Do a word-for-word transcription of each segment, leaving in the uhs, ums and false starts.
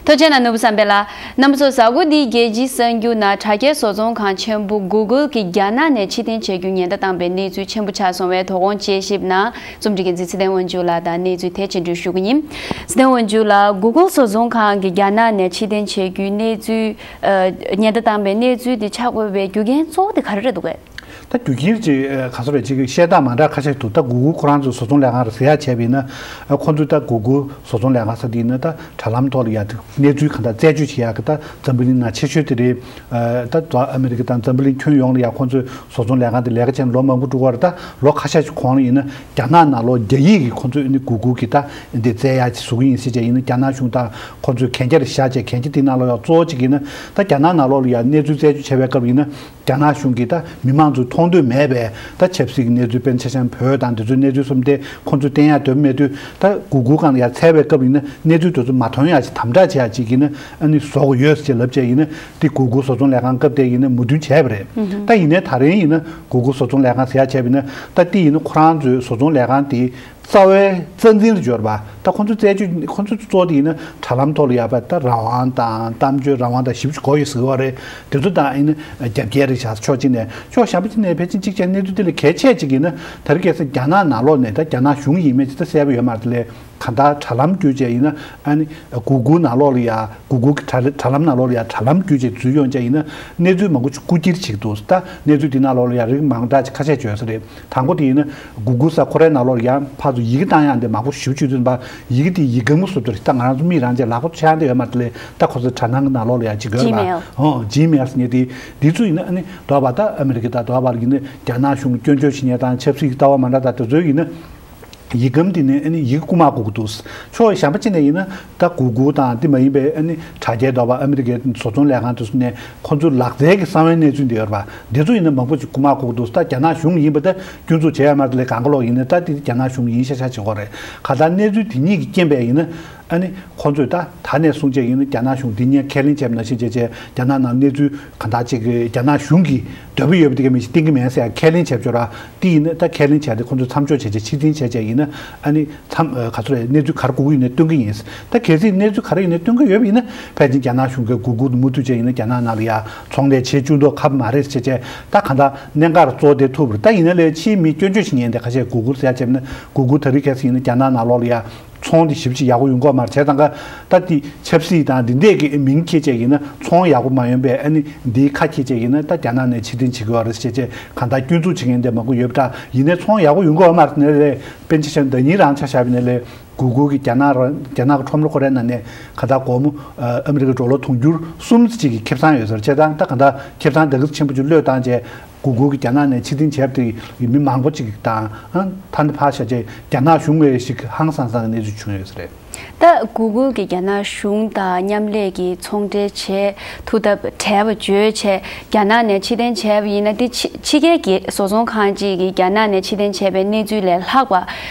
ཐུགས་རྗེ་གནང་ནོར་བུ་བསམ་འཕེལ་ལགས། རྣམ་པ་ཚོ། གཟའ་འཁོར་འདིའི་རྒྱལ་སྤྱིའི་གསར་འགྱུར་ནང་དྲ་རྒྱའི་བཟོ་ཚོང་ཁང་ཆེན་པོ་Google གྱིས་རྒྱ་ནག་ནས་ཕྱིར་འཐེན་བྱ་རྒྱུའི་ཉེན་བརྡ་བཏང་པའི་གནས་ཚུལ་ཆེན་པོ་ཆགས་སོང་བས། དོ་དགོང་དཔྱད་ཞིབ་ནང་རྩོམ་སྒྲིག་འགན་འཛིན་ཚེ་བརྟན་དབང་ཕྱུག་ལགས་དང་གནས་ཚུལ་དེ་སྤྱན་འབུལ་ཞུ་གི་ཡིན། ཚེ་བརྟན་དབང་ཕྱུག་ལགས། Google བཟོ་ཚོང་ཁང་གིས་རྒྱ་ནག་ནས་ཕྱིར་འཐེན་བྱ་རྒྱུའི་གནས་ཚུལ། ཨ། ཉེན་བརྡ་བཏང་པའི་གནས་ཚུལ་དེ་ཆགས་དགོས་པའི་རྒྱུ་རྐྱེན་གཙོ་བོ་དེ་ག་རེ་རེད་འདུག་གས། ད་རྒྱུ་རྐྱེན་ཅིག་ག་ཚོད་རེད། ཅིག་བཤད་སྟངས་མ་འདྲ་ཁ་ཤས་འདུག་ད་Google ཁོ་རང་ཚོའི་བཟོ་ཚོང་ལས་ཁང་རེད་ཟེར་ཡ་བྱས་པ་ཡིན་ན། ཁོ་ཚོས་ད་Google བཟོ་ཚོང་ལས་ཁང་ཟེར་དེ་ཡིན་ན། ད་དྲ་ལམ་ཐོག་ལ་ཡ་གནས་ཚུལ་གང་དག་རྩད་གཅོད་བྱེད་ཡ་གི་ད་འཛམ་བུ་གླིང་ནང་ཆེ་ཤོས་དེ་རེད། ད་ཨ་མི་རི་ཀ་དང་འཛམ་བུ་གླིང་ཁྱོན་ཡོངས་ལ་ཡ་ཁོ་ཚོའི་བཟོ་ཚོང་ལས་ཁང་དེ་ལས་ཀ་བྱས་ནས་ལོ་མང་པོ་འགྲོ་གི་རེད། ད་ལོ་ཁ་ཤས་ཤིག་གོང་ལ་ཡིན་ན་རྒྱ་ནག་ནང་ལོགས་རྒྱ་ཡིག་གི་ཁོ་ཚོས་ནི་Google གི་ད་འདི་རྩད་ཡ་ཅིག་བཟོ་གི་ཡིན་ཟེར་བྱས་ཡིན་ན། རྒྱ་ནག་གཞུང་དང་ཁོ་ཚོས་གན་རྒྱ་རེ་བཞག་བྱས། གན་རྒྱ་དེ་ནང་ལོགས་ཡ་གཙོ་བོ་གཅིག་ཡིན་ན། ད་རྒྱ་ནག་ནང་ལོགས་ལ་ཡ་གནས་ཚུལ་རྩད་གཅོད་བྱས་པའི་སྐབས་ཡིན་ན། རྒྱ་ནག་གཞུང་གིས་ད་མི་མང་ཚོས་མཐོང་འདོད་མེད་པའི་ད་ཆབ་སྲིད་ཀྱི་གནས་ཚུལ། དཔེར་ན་ཆ་བཞག་ན་བོད་དང་དེ་ཚོའི་གནས་ཚུལ་གསུམ་དེ་ཁོང་ཚོས་བསྟན་ཡ་འདོད་མེད་དུས། ད་Google སྒང་ལ་ཡ་འཚོལ་བའི་སྐབས་ཡིན་ན་གནས་ཚུལ་དེ་ཚོ་མ་མཐོང་ཡ་ཞིག་དམ་དྲག་བྱེད་ཡ་ཅིག་ཡིན་ན། ཨ་ནི་བཟོ་དགོས་ཡོད་ཟེར་ལབ་བྱས་ཡིན་ན། དེ་Google བཟོ་ཚོང་ལས་ཁང་སྐབས་དེ་ཡིན་ན་མོས་མཐུན་བྱས་པ་རེད། ད་ཡིན་ནའི་ད་རིང་ཡིན་ན་Google བཟོ་ཚོང་ལས་ཁང་ཟེར་ཡ་བྱས་པ་ཡིན་ན། ད་དེ་ཡིན་ན་ཁོ་རང་ཚོའི་བཟོ་ཚོང་ལས་ཁང་དེ་རྩ་བའི་རྩ་འཛིན་ལ་འབྱོར་བ། ད་ཁོང་ཚོ་རྩད་གཅོད། ཁོང་ཚོ་གཙོ་བོ་དེ་ཡིན་ན་དྲ་ལམ་ཐོག་ལ་ཡ་ད་རང་དབང་དང་གཏམ་བརྗོད་རང་དབང་དང་ཞེ་པོ་ཅིག་དགོས་ཡོད་ཟེར་གྱི་ཡོད་རེད། དེ་ཚོ་དང་ཡིན་ན་རྒྱབ་འགལ་རེད་བཞག་ཕྱོགས་གཅིག་ནས། ཕྱོགས་གཞན་པ་གཅིག་ནས་ཕལ་ཆེར་གཅིག་བྱས་གནས་ཚུལ་དེ་ལས་གལ་ཆེ་གཅིག་ཡིན་ན། ད་རེས་ཁ་སང་རྒྱ་ནག་ནང་ལོགས་ནས། ད་རྒྱ་ནག་གཞུང་ཡིན་མིན་ཅིག་ད་གསལ་པོ་ཡོད་མ་རེད། དེ་ལས་གང་ལྟར་དྲ་ལམ་བརྒྱུད་བྱས་ཡིན་ན། ཨ་ནི་Google ནང་ལོགས་ལ་ཡ། Google གི་དྲ་དྲ་ལམ་ནང་ལོགས་ལ་ཡ་དྲ་ལམ་བརྒྱུད་བྱས་འཛུལ་ཡོང་བྱས་ཡིན་ན། གནས་ཚུལ་མང་པོ་ཅིག་རྐུ་འཁྱེར་བྱེད་ཀྱི་འདུག་ད་གནས་ཚུལ་དེ་ནང་ལོགས་ལ་ཡ་རིགས་མང་དྲགས་ཅིག་ཁ་ཤས་བྱོས་ས་རེད། དང་པོ་དེ་ཡིན་ན་Google ས་ཁོ་རའི་ནང་ལོགས་ལ་ཡ་ཕར་ཚུར་ཡི་གེ་བཏང་ཡག་འདི་མང་པོ་ཞེ་པོ་ཅིག་ཡོད་པ། ཡི་གེ་དེ་ཡིག་སྒམ་བཟོ་འདྲ་ཞིག་ད་ང་རང་ཚོ་མིག་རང་བྱས་ལག་པ་འཆང་འདི་ཡོད་མ་རེད། དེ་ལས་ད་ཁོ་ཚོའི་དྲ་སྣང་གི་ནང་ལོགས་ལ་ཡ་ཅིག་ཡོད་པ། Gmail ཨོ་Gmail ཟེར་མཁན་དེ། དེ་ཚོ་ཡིན་ན་ཨ་ནི་འདྲ་བ་ད་ཨ་མི་རི་ཀ་དང་འདྲ་བ་ཡིན་ན་རྒྱ་ནག་གཞུང་སྐྱོན་བརྗོད་བྱེད་མཁན་དང་ཆབ་སྲིད་ཀྱི་ལྟ་བ་མ་འདྲ་དང་དེ་ཚོ་ཡིན་ན། ཡིག་སྒམ་དེ་ནས་ཨ་ནི་ཡི་གེ་རྐུ་མ་རྐུ་གི་འདུག་ཕྱོགས་གཞན་པ་གཅིག་ནས་ཡིན་ན་ད་Google དང་དེ་མ་ཡིན་པའི་ཨ་ནི་དྲ་རྒྱའི་འདྲ་བ་ཨ་མི་རི་ཀའི་བཟོ་ཚོང་ལས་ཁང་དེ་ཚོ་ནས་ཁོ་ཚོའི་ལག་རྩལ་གྱི་གསང་བའི་གནས་ཚུལ་འདི་ཡོད་རེད་པ། འདི་ཚོ་ཡིན་ན་མང་པོ་ཅིག་རྐུ་མ་རྐུ་གི་འདུག་ད་རྒྱ་ནག་གཞུང་ཡིན་པ་ད་སྐྱོན་འཛུགས་བྱས་ཡོད་མ་རེད། དེ་ལས་གང་ག་ལོག་ཡིན་ན་ད་དེ་རྒྱ་ནག་གཞུང་ཡིན་ཤག་ཤག་བྱེད་ཀྱི་ཡོད་རེད། གང་ལྟར་གནས་ཚུལ་དེ་གཉིས་ཀྱི་རྐྱེན་པས་ཡིན་ན། ཨ་ནི་ཁོ་ཚོས་ད་ད་ནས་བཟུང་བྱས་ཡིན་ན་རྒྱ་ནག་གཞུང་འདི་ཉིད་ཁས་ལེན་བྱས་པ་ནང་བཞིན་བྱས་བྱས། རྒྱ་ནག་ནང་གནས་ཚུལ་གང་དག་ཅིག་རྒྱ་ནག་གཞུང་གིས་འདོད་པ་ཡོད་པ་དེ་ག་མི་ཞིག་བསྟན་གྱི་མེད་ཟེར་ཡ་ཁས་ལེན་བྱས་བྱོས་ར། དེ་ཡིན་ན་ད་ཁས་ལེན་བྱས་ཏེ་ཁོ་ཚོས་མཚམས་འཇོག་བྱས་བྱས་ཕྱིར་འཐེན་བྱས་བྱས་ཡིན་ན། ཨ་ནི་མཚམས་ཨ་ག་ཚོད་རེད། གནས་ཚུལ་ག་རེ་དགོས་ཀྱི་ཡོད་ན་སྟོན་གྱི་ཡིན། ད་གལ་སྲིད་གནས་ཚུལ་ག་རེ་ཡོད་ན་སྟོན་གྱི་ཡོད་པ་ཡིན་ན། ཕལ་ཆེར་རྒྱ་ནག་གཞུང་གིས་Google དེ་མུ་མཐུད་བྱས་ཡིན་ན་རྒྱ་ནག་ནང་ལ་ཡ་ཚོང་ལས་བྱེད་བཅུག་མདོག་ཁ་པོ་མ་རེད་ཟེར་བྱས་བྱས། ད་གང་ལྟར་གནད་འགག་གཙོ་བོ་དེ་ཐུག་པ་རེད། ད་ཡིན་ན་ལས་ཕྱིའི་མི་སྐྱོན་བརྗོད་བྱེད་མཁན་དེ་ཁ་ཤས་Google ཟེར་ཡ་བྱས་པ་ན། Google ད་རེས་ཁ་སང་ཡིན་ན་རྒྱ་ནག་ནང་ལོགས་ལ་ཡ། ཚོང་དེ་ཞེ་པོ་ཅིག་ཡག་པོ་ཡོང་གི་ཡོད་མ་རེད། བྱས་ཙང་ཀ་ད་དེ་ཆབ་སྲིད་དང་འདི་འདྲས་ཀྱི་མིང་འཁྱེར་བྱས་ཡིན་ན། ཚོང་ཡག་པོ་མ་ཡོང་པས་ཨ་ནི་འདིའི་ཁ་འཁྱེར་བྱས་ཡིན་ན་ད་རྒྱ་ནག་ནས་ཕྱིར་འཐེན་བྱེད་ཀྱི་ཡོད་རེད་ཟེར་བྱས་བྱས་གང་ལྟར་སྐྱོན་འཛུགས་བྱེད་མཁན་དེ་མང་པོ་ཡོད་པ་འདྲ། ཡིན་ནའི་ཚོང་ཡག་པོ་ཡོང་གི་ཡོད་མ་རེད། དེ་ནས་ལས་དཔེར་ན་ཆ་བཞག་ན་ད་ཉིན་རང་ཆ་བཞག་པ་ཡིན་ན་ལས་Google གི་རྒྱ་ནག་ར་རྒྱ་ནག་གི་ཁྲོམ་ར་ཁོ་རའི་ནང་ནས་གང་ལྟར་སྒོར་མོ་ཨ་མི་རི་ཀའི་ཌོ་ལར་དུང་ཕྱུར་གསུམ་ཙམ་ཅིག་གི་ཁེ་བཟང་ཡོད་ས་རེད། བྱས་ཙང་ད་གང་ལྟར་ཁེ་བཟང་དེ་ག་ཚོད་ཆེན་པོ་ཅིག་བློས་བཏང་བྱས། Google གི་རྒྱ་ནག་ནས་ཕྱིར་འཐེན་བྱས་པ་དེ་མི་མང་པོ་ཅིག་དང་། ཨ་ད་ནི་ཕར་བཞག་བྱས་རྒྱ་ནག་གཞུང་ལ་ཞིག་ཧང་སང་སང་གི་གནས་ཚུལ་བྱུང་ཡོད་ས་རེད། ད་Google གིས་རྒྱ་ནག་གཞུང་དང་མཉམ་ལས་ཀྱི་ཚོང་འབྲེལ་བྱེད་ཐུབ་ཐབས་བྲལ་བ་བརྗོད་བྱས། རྒྱ་ནག་ནས་ཕྱིར་འཐེན་བྱས་པ་ཡིན་ན། དེ་ཕྱི་ཕྱི་རྒྱལ་གྱི་བཟོ་ཚོང་ཁང་ཅིག་གིས་རྒྱ་ནག་ནས་ཕྱིར་འཐེན་བྱས་པའི་གནས་ཚུལ་ལས་ལྷག་པ།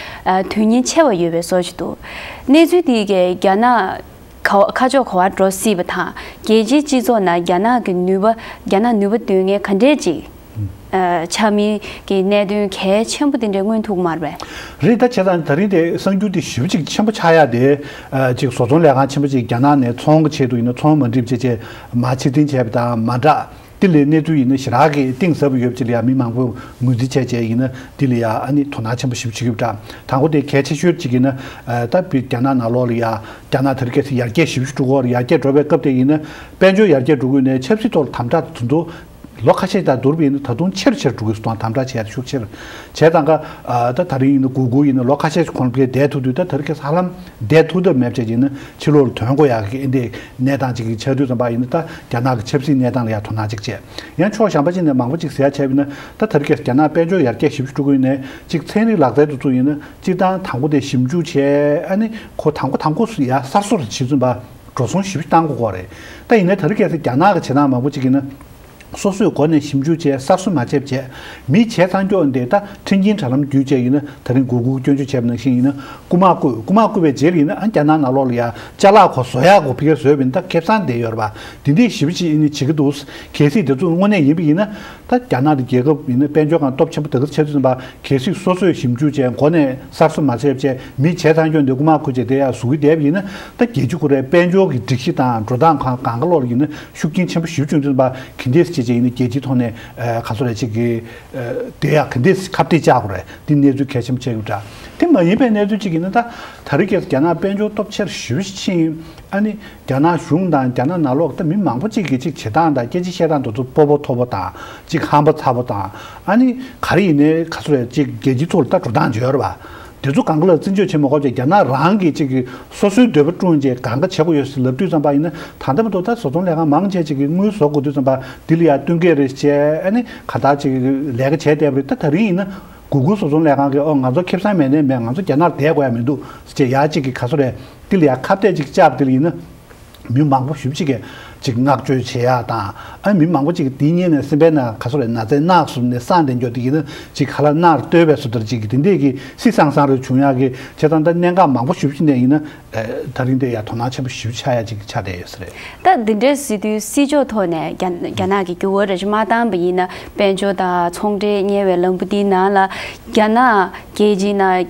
ཨ་དོན་སྙིང་ཆེ་བ་ཡོད་པའི་བཟོ་ཞིག་འདུག་གནས་ཚུལ་དེ་གས་རྒྱ་ནག་ག་ཁ་ཕྱོགས་ག་པར་འགྲོ་སྲིད་པ་དང་། རྒྱལ་སྤྱིའི་སྤྱི་ཚོགས་ནང་རྒྱ་ནག་གི་ནུས་པ། རྒྱ་ནག་ནུས་པ་འདོན་མཁན་ག་འདྲས་ཅིག་ཨ་ཆགས་མིན་གྱི་གནད་དོན་གལ་ཆེན་པོ་དེ་འདྲ་མངོན་ཐུབ་མ་རེད་པས། རེད། ད་བྱས་ཙང་ད་རིང་དེ་གསར་འགྱུར་དེ་ཞེ་པོ་ཅིག་ཆེན་པོ་ཆགས་ཡ་དེ། ཨ་ཅིག་བཟོ་ཚོང་ལས་ཁང་ཆེན་པོ་ཅིག་རྒྱ་ནག་ནས་ཚོང་གི་ཆེད་དུ་ཡིན་ན་ཚོང་མ་འགྲིག་བྱས་བྱས་མར་ཕྱིར་འཐེན་བྱས་པ་དང་མ་འདྲ། དེ་ལས་གནས་ཚུལ་ཡིན་ན་ཞེ་དྲག་གི་གཏིང་ཟབ་པོ་ཡོད་པ་ཅིག་ལ་ཡ་མི་མང་པོས་ངོས་འཛིན་བྱས་བྱས་ཡིན་ན། དེ་ལ་ཡ་ཨ་ནི་དོ་སྣང་ཆེན་པོ་ཞེ་པོ་བྱེད་ཀྱི་ཡོད་པ་འདྲ། དང་པོ་དེ་གལ་ཆེ་ཤོས་ཅིག་ཡིན་ན། ཨ་ད་བི་རྒྱ་ནག་ནང་ལོགས་ལ་ཡ་རྒྱ་ནག་དེ་རིང་ཁ་སང་ཡར་རྒྱས་ཞེ་པོ་ཅིག་འགྲོ་གི་ཡོད་རེད། ཡར་རྒྱས་འགྲོ་བའི་སྐབས་དེ་ཡིན་ན་དཔལ་འབྱོར་ཡར་རྒྱས་འགྲོ་གི་ཡོད་ནའི་ཆབ་སྲིད་ཐོག་ལ་དམ་དྲག་དེ་ཚོ་ལོ་ཁ་ཤས་དང་བསྡུར་བ་ཡིན་ན་ད་དུང་ཆེ་རུ་ཆེ་རུ་འགྲོ་གི་ཡོད་ཟེར་དང་། དམ་དྲག་བྱས་ཤུགས་ཆེ་རུ་བྱས་ཙང་ཀ་ཨ་ད་ད་རིང་ཡིན་ན་Google ཡིན་ན་ལོ་ཁ་ཤས་ཤིག་གོང་ལ་བསྡད་ཐུབ་དུས། ད་དེ་རིང་ཁ་སང་ཧ་ལམ་བསྡད་ཐུབ་ཐབས་མེད་པ་བྱས་ཡིན་ན་ཕྱི་ལོགས་ལ་ཐོན་དགོས་ཡག་གི་འདི་གནས་སྟངས་ཅིག་གི་ཆགས་དུས་ཙམ་པ་ཡིན་ན། ད་རྒྱ་ནག་གི་ཆབ་སྲིད་གནས་སྟངས་ལ་ཡ་དོ་སྣང་ཅིག་བྱས། ཡང་ཕྱོགས་གཞན་པ་ཅིག་ནས་མང་པོ་ཅིག་ཟེར་ཡ་བྱས་པ་ཡིན་ན། ད་དེ་རིང་ཁ་སང་རྒྱ་ནག་དཔལ་འབྱོར་ཡར་རྒྱས་ཞེ་པོ་ཅིག་འགྲོ་གི་ཡོད་ནའི་ཅིག་ཚན་རིག་ལག་རྩལ་དེ་ཚོ་ཡིན་ན་སྤྱིར་བཏང་དང་པོ་དེ་ཞིབ་འཇུག་བྱས། ཨ་ནི་ཁོ་དང་པོ་དང་པོ་ཡར་གསར་བཟོ་རུ་བྱེད་ཚུན་པ་འགྲོ་སོང་ཞེ་པོ་ཅིག་བཏང་དགོས་ཀྱི་ཡོད་རེད། ད་ཡིན་ནའི་དེ་རིང་ཁ་སང་རྒྱ་ནག་གི་བྱེད་སྟངས་མང་པོ་ཅིག་ཡིན་ན། སོ་སོས་འགོ་ནས་ཞིབ་འཇུག་བྱས། གསར་བཟོ་མ་བྱས་བྱས། མིས་བྱས་ཚར་མཁན་དེ་ད་མཁྲེགས་འཛིན་དྲ་ལམ་བརྒྱུད་བྱས་ཡིན་ན། ད་རིང་གུ་གུལ་སྐྱོན་བརྗོད་བྱས་པ་ནང་བཞིན་ཡིན་ན། རྐུ་མ་རྐུས། རྐུ་མ་རྐུས་པའི་རྗེས་ལ་ཡིན་ན། ཨ་རྒྱ་ནག་ནང་ལོགས་ལ་ཡ་ཅ་ལག་ཁོ་བཟོ་ཡག་གོ་ཕི་ཀའི་བཟོས་པ་ཡིན་ན། ད་ཁེ་བཟང་བསྡད་ཡོད་རེད་པ། འདི་འདྲས་ཞེ་པོ་ཅིག་ཡིན་ན་བྱེད་ཀྱི་འདུག། གལ་སྲིད་དེ་ཚོ་དངོས་གནས་ཡིན་པ་ཡིན་ན། ད་རྒྱ་ནག་དེ་རྒྱལ་ཁབ་ཡིན་ན་དཔལ་འབྱོར་སྒང་སྟོབས་ཆེན་པོ་དེ་ག་ཚོད་ཆགས་ཚུལ་ཙམ་པ། གལ་སྲིད་སོ་སོས་ཞིབ་འཇུག་བྱས། འགོ་ནས་གསར་བཟོ་མ་བྱས་བྱས། མིས་བྱས་ཚར་མཁན་དེ་རྐུ་མ་རྐུས་བྱས་དེ་ཡ་བཟོ་གི་བསྡད་པ་ཡིན་ན། ད་རྒྱལ་སྤྱི་ཁོ་རའི་དཔལ་འབྱོར་གྱི་སྒྲིག་གཞི་དང་འགྲོ་སྟངས་གང་གང་ག་ལོག་ལ་ཡིན་ན་ཤུགས་རྐྱེན་ཆེན་པོ་ཞེ་པོ་བྱུང་ཚུལ་ཙམ་པ། ག་འདྲས་བྱས་བྱས་ཡིན་ན་རྒྱལ་སྤྱིའི་ཐོག་ནས་ཨ་ག་ཚོད་རེད་ཅིག་གི་ཨ་དེ་ཡ་ག་འདྲས་ཁ་གཏད་བཅག་དགོས་རེད། འདི་གནས་ཚུལ་གལ་ཆེན་པོ་ཆགས་ཀྱི་འདྲ། དེ་མ་ཡིན་པའི་གནས་ཚུལ་ཅིག་ཡིན་ན། ད་ད་རེས་ཀྱི་རྒྱ་ནག་དཔལ་འབྱོར་སྟོབས་ཆེར་ཞེ་པོ་ཕྱིན། ཨ་ནི་རྒྱ་ནག་གཞུང་དང་རྒྱ་ནག་ནང་ལོགས་ད་མི་མང་པོ་ཅིག་གིས་ཅིག་བྱེད་སྟངས་དང་སྐད་ཆ་བཤད་སྟངས་དེ་ཚོ་སྤོབས་པ་མཐོ་པོ་དང་། ཅིག་ཧམ་པ་ཚ་པོ་དང་། ཨ་ནི་ག་རེ་ཡིན་ནའི་ག་ཚོད་རེད་ཅིག་རྒྱལ་སྤྱིའི་ཐོག་ལ་ད་འགྲོ་སྟངས་བརྗོད་རེད་པ། དེ་ཚོ་གང་ག་ལ་བརྩི་འཇོག་བྱེད་མ་དགོས་པ་བྱས། རྒྱ་ནག་རང་གིས་ཅིག་གི་སོ་སོའི་འདོད་པ་བསྐྲུན་བྱས་གང་ག་བྱེད་དགོས་ཡོད་ཟེར་ལབ་དུས་ཙམ་པ་ཡིན་ན། ད་ལྟ་བར་དུ་ད་བཟོ་ཚོང་ལས་ཁང་མང་ཆེ་ཅིག་གིས་དངུལ་བཟོ་དགོས་དུས་ཙམ་པ། འདི་ལ་ཡ་བསྟུན་མཁས་རེད་བྱས། ཨ་ནི་ག་ད་ཅིག་ལས་ཀ་བྱས་བསྡད་པ་རེད། ད་ད་རིང་ཡིན་ན་གུ་གུལ་བཟོ་ཚོང་ལས་ཁང་གིས་ཨོ་ང་ཚོ་ཁེ་བཟང་མེད་ནའི་མེད། ང་ཚོ་རྒྱ་ནག་ལ་བསྡད་དགོས་ཡ་མི་འདུག་ཟེར་བྱས་ཡ་ཅིག་གི་ག་ཚོད་རེད། འདི་ལ་ཡ་ཁ་གཏད་ཅིག་བཅག་པ་དེ་ལ་ཡིན་ན། མི་མང་པོ་ཞེ་པོ་ཅིག་གིས་ཅིག་བསྔགས་བརྗོད་བྱེད་ཡག་དང་། ཨ་མི་མང་པོ་ཅིག་གིས་དེའི་སྔོན་ནས་སེམས་པའི་ནང་ག་ཚོད་རེད། ན་ཚའི་རྣག་ཟུམ་ནས་སངས་བསྡད་འགྱོ་དེ་ཡིན་ན། ཅིག་ཁ་ལག་རྣར་གཏོད་པའི་བཟོ་ལྟར་ཅིག་གི་དེ་འདྲས་ཀྱི་སི་སང་སང་རེ་བྱུང་ཡག་གི་བྱས་ཙང་། ད་གནད་འགག་མང་པོ་ཞེ་པོ་ཅིག་ནས་ཡིན་ན། ཨ་ད་རིང་དེ་ཡ་དོ་སྣང་ཆེན་པོ་ཞེ་པོ་ཆགས་ཡག་ཅིག་ཆགས་བསྡད་ཡོད་ས་རེད། ད་འདི་འདྲས་ཟེར་དུས་སྲིད་ཕྱོགས་ཐོག་ནས་རྒྱ་རྒྱ་ནག་གི་འགྱུར་བ་རེ་ཞིག་མ་བཏང་པ་ཡིན་ན། དཔལ་འབྱོར་དང་ཚོང་འབྲེལ་གཉེར་བའི་ལམ་བུ་འདིའི་ནང་ལ་རྒྱ་ནག་རྒྱལ་སྤྱིའི་ནང་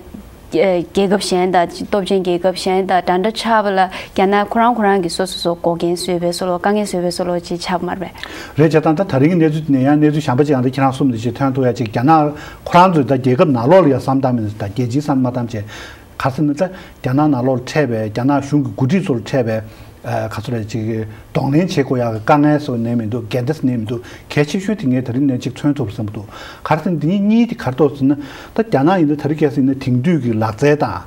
རྒྱལ་ཁབ་གཞན་དང་། སྟོབས་ཆེན་རྒྱལ་ཁབ་གཞན་དང་འདྲ་འདྲ་ཆགས་པ་ལ། རྒྱ་ནག་ཁོ་རང་ཁོ་རང་གིས་སོ་སོ་སོ་འགོག་རྐྱེན་བཟོས་པའི་བཟོ་ལོ། དཀའ་ངལ་བཟོས་པའི་བཟོ་ལོ་ཅིག་ཆགས་པ་མ་རེད་པས། རེད། བྱས་ཙང་ད་ད་རིང་གི་གནས་ཚུལ་དེ་ནས་ཡང་གནས་ཚུལ་གཞན་པ་ཅིག་ཡང་ད་ཁྱེད་རང་གསུངས་དེ་བཞིན་ཐོན་ཐུབ་ཡ་ཅིག་རྒྱ་ནག་ཁོ་རང་ཚོའི་ད་རྒྱལ་ཁབ་ནང་ལོགས་ལ་ཡང་བསམ་བཏང་མིན་ད་རྒྱལ་སྤྱིའི་བསམ་མ་བཏང་བྱས། ག་ཟེར་ན་ད་རྒྱ་ནག་ནང་ལོགས་ལ་འཕྲད་པའི་རྒྱ་ནག་གཞུང་གི་འགོ་ཁྲིད་ཚོར་འཕྲད་པའི་ཨ་ག་ཚོད་རེད་ཅིག་གདོང་ལེན་བྱེད་དགོས་ཡག་གི་དཀའ་ངལ་སོགས་ནས་མི་འདུག། འགལ་ཟླ་ནས་མི་འདུག། གལ་ཆེ་ཤོས་དེ་ངས་ད་རིང་ནས་ཅིག་མཚོན་ཐུབ་བསམ་གྱི་འདུག། ག་རེ་ཟེར་ན་འདི་གཉིས་དེ་ག་རེ་འདུག་ཟེར་ན། ད་རྒྱ་ནག་ཡིན་ན་ད་རེས་ཁ་སང་ཡིན་ན་དེང་དུས་ཀྱི་ལག་རྩལ་དང་།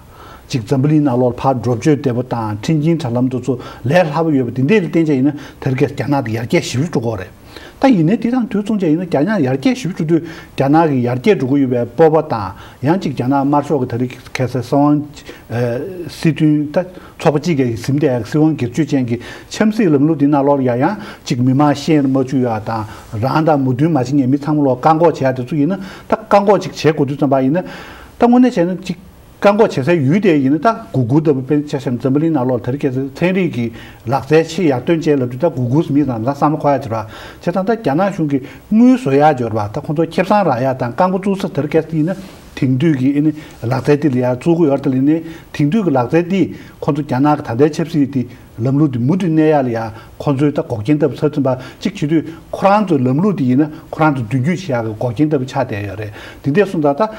ཅིག་འཛམ་བུ་གླིང་ནང་ལོགས་ལ་ཕར་འགྲོ་བསྐྱོད་བདེ་པོ་དང་། མཁྲེགས་འཛིན་དྲ་ལམ་དེ་ཚོ་ལས་སླ་པོ་ཡོད་པ་དེ་འདྲས་ལ་བརྟེན་བྱས་ཡིན་ན། ད་རེས་ཁ་སང་རྒྱ་ནག་དེ་ཡར་རྒྱས་ཞེ་པོ་འགྲོ་གི་ཡོད་རེད། ད་ཡིན་ནའི་དེ་དང་དུས་མཚུངས་བྱས་ཡིན་ན། རྒྱ་ནག་ཡར་རྒྱས་ཞེ་པོ་འགྲོ་དུས་རྒྱ་ནག་གི་ཡར་རྒྱས་འགྲོ་གི་ཡོད་པའི་སྤོབས་པ་དང་། ཡང་ཅིག་རྒྱ་ནག་དམར་ཤོག་གི་ད་རེས་ཁ་སང་སྲིད་དབང་ཨ་སྲིད་དོན་ད་ཚོགས་པ་གཅིག་གིས་ཟིན་བསྡད་ཡག་སྲིད་དབང་སྒེར་གཅོད་ཅན་གྱི་ཆབ་སྲིད་ལམ་ལུགས་འདི་ནང་ལོགས་ལ་ཡང་ཡང་ཅིག་མི་མང་ཤེས་མ་བཅུག་ཡག་དང་། རང་དང་མོས་མཐུན་མ་བྱེད་མཁན་མི་ཚང་མ་ལོག་བཀག་འགོག་བྱེད་ཡག་དེ་ཚོ་ཡིན་ན། ད་བཀག་འགོག་ཅིག་བྱེད་དགོས་དུས་ཙམ་པ་ཡིན་ན། ད་དངོས་གནས་བྱས་ན་ཅིག་བཀག་འགོག་བྱེད་སའི་ཡུལ་དེ་ཡིན་ན། ད་གུ་གུལ་ལྟ་བུ་དཔེར་ཆ་བཞག་ན་འཛམ་བུ་གླིང་ནང་ལོགས་ད་རེས་ཁ་སང་ཚན་རིག་གི་ལག་རྩལ་ཆེས་ཡར་ཐོན་ཅན་ལབ་དུས། ད་གུ་གུལ་མི་ཚང་མ་བསམ་བློ་འཁོར་ཡག་ཅིག་རེད་པ། བྱས་ཙང་ད་རྒྱ་ནག་གཞུང་གིས་དངུལ་བཟོ་ཡག་ཅིག་ཡོད་རེད་པ། ད་ཁོང་ཚོ་ཁེ་བཟང་རག་ཡག་དང་རྐང་པ་བཙུགས་ས་དེར་གལ་སྲིད་ཡིན་ན། དེང་དུས་ཀྱི་ཨ་ནི་ལག་རྩལ་དེ་ལ་ཡ་བཙུགས་ཀྱི་ཡོད་རེད། དེ་ལ་ནི་དེང་དུས་ཀྱི་ལག་རྩལ་དེས་ཁོང་ཚོ་རྒྱ་ནག་གི་ད་ལྟའི་ཆབ་སྲིད་དེ་ལམ་ལུགས་དེ་མུ་མཐུད་གནས་ཡག་ལ་ཡ་ཁོང་ཚོའི་ད་འགོག་རྐྱེན་ལྟ་བུ་ཆགས་ཚུལ་ཙམ་པ་ཅིག་བྱེད་དུས། ཁོ་རང་ཚོའི་ལམ་ལུགས་དེ་ཡིན་ན་ཁོ་རང་ཚོ་མདུན་སྐྱོད་བྱེད་ཡག་གི་འགོག་རྐྱེན་ལྟ་བུ་ཆགས་བསྡད་ཡོད་རེད། དེ་འདྲ་སོང་ཙང་ད།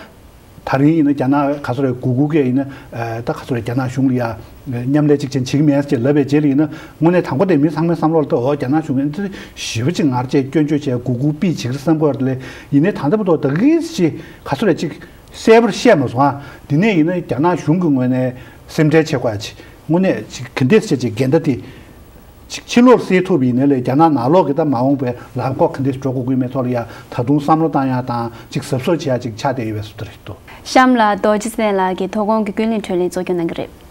ད་རིང་ཡིན་ན་རྒྱ་ནག་ག་ཚོད་རེད། གུ་གུལ་གྱིས་ཡིན་ན་ཨ་ད་ག་ཚོད་རེད། རྒྱ་ནག་གཞུང་ལ་ཡ་མཉམ་ལས་གཅིག་ཅན་བྱེད་ཀྱི་མེད་ཟེར་ལབ་པའི་རྗེས་ལ་ཡིན་ན། དངོས་གནས་དང་པོ་དེ་མི་ཚང་མའི་བསམ་བློ་ལ་ད་འོ་རྒྱ་ནག་གཞུང་གིས་འདི་ཞེ་པོ་ཅིག་ངར་བཅས་སྐྱོན་བརྗོད་བྱས། གུ་གུལ་ཕུད་བྱེད་ཀྱི་རེད་བསམ་གྱི་ཡོད་རེད། ཡིན་ནའི་ད་ལྟ་བར་དུ་ད་གིས་ཅིག་ག་ཚོད་རེད་ཅིག་གསལ་པོར་བཤད་མ་སོང་ཨ། འདི་ནས་ཡིན་ན་རྒྱ་ནག་གཞུང་གི་ངོས་ནས་སེམས་ཁྲལ་བྱེད་དགོས་ཡ་ཅིག། དངོས་གནས་ཅིག་ག་འདྲས་བྱས་ཅིག་འགལ་ཟླ་དེ་ཅིག་ཕྱི་ལོགས་སེལ་ཐུབ་པ་ཡིན་ནའི་ལས། རྒྱ་ནག་ནང་ལོགས་ཀྱི་ད་མ་འོངས་པའི་ལམ་ཁ་ག་འདྲས་འགྲོ་དགོས་ཀྱི་མེད་ཐོག་ལ་ཡ་ད་དུང་བསམ་བློ་བཏང་ཡ་དང་ཅིག་གཟབ་གཟབ་བྱེད་ཡ་ཅིག་ཆགས་བསྡད་ཡོད་པའི་བཟོ་འདྲ་རེད་འདུག། གཤམ་ལ་རྡོ་རྗེ་བཙན་ལགས་ཀྱིས་དོ་དགོང་གི་ཀུན་གླེང་གྲོས་གླེང་གཙོ་སྐྱོང་གནང་གི་རེད།